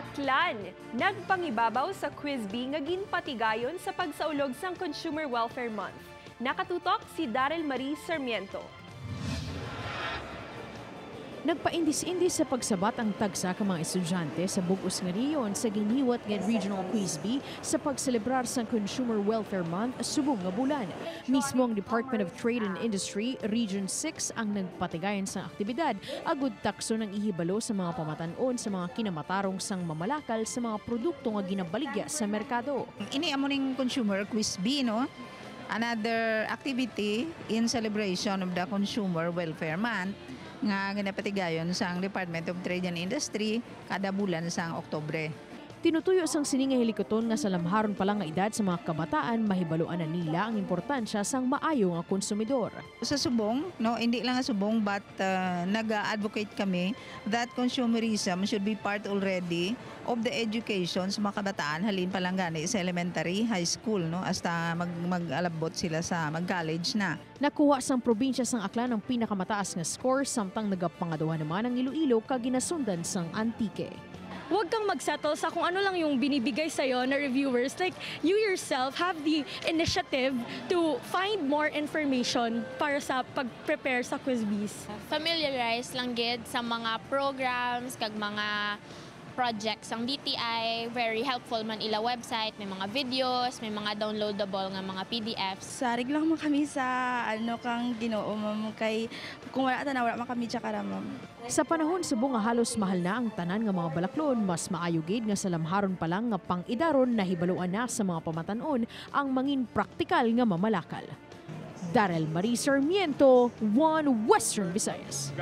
Aklan, nagpangibabaw sa Quiz Bee nga ginpatigayon sa pagsaulog sang Consumer Welfare Month. Nakatutok si Daryl Marie Sarmiento. Nagpaindis-indis sa pagsabat ang tagsa ka mga estudyante sa bug-os nga rehiyon sa ginhiwat nga Regional Quiz Bee sa pagselebrar sa Consumer Welfare Month subong nga bulan. Mismo ang Department of Trade and Industry Region 6 ang nagpatigayon sa aktibidad agud takso ng ihibalo sa mga pamatan-on sa mga kinamatarong sang mamalakal sa mga produkto nga ginabaligya sa merkado. Ini amo ning Consumer Quiz Bee, no? Another activity in celebration of the Consumer Welfare Month nga ginapatigayon sa Department of Trade and Industry kada bulan sa Oktubre. Tinutuyo sang sini nga hilikoton nga sa lamharon pa lang nga edad sa mga kabataan, mahibaluan na nila ang importansya sang maayo nga konsumidor. Sa subong, no, hindi lang sa subong, but nag-advocate kami that consumerism should be part already of the education sa mga kabataan halin pa lang gani sa elementary, high school, no, hasta mag-alabot sila sa mag-college na. Nakuha sang probinsya sang Aklan ang pinakamataas nga score, samtang nagapangaduha naman ang Iloilo kag ginasundan sang Antique. Huwag kang magsettle sa kung ano lang yung binibigay sa'yo na reviewers. Like, you yourself have the initiative to find more information para sa pag-prepare sa quiz bees. Familiarize lang gid sa mga programs kag mga projects ang DTI. Very helpful man ila website, may mga videos, may mga downloadable nga mga PDFs. Sarig lang man kami sa ano kang Ginoo, ma'am, kay kung wala ta na, wala man kami tsaka ma'am. Sa panahon subong nga halos mahal na ang tanan nga mga balaklon, mas maayo gid nga sa lamharon pa lang nga pang-idaron nahibaluan na sa mga pamatan-on ang mangin praktikal nga mamalakal. Daryl Marie Sarmiento, One Western Visayas.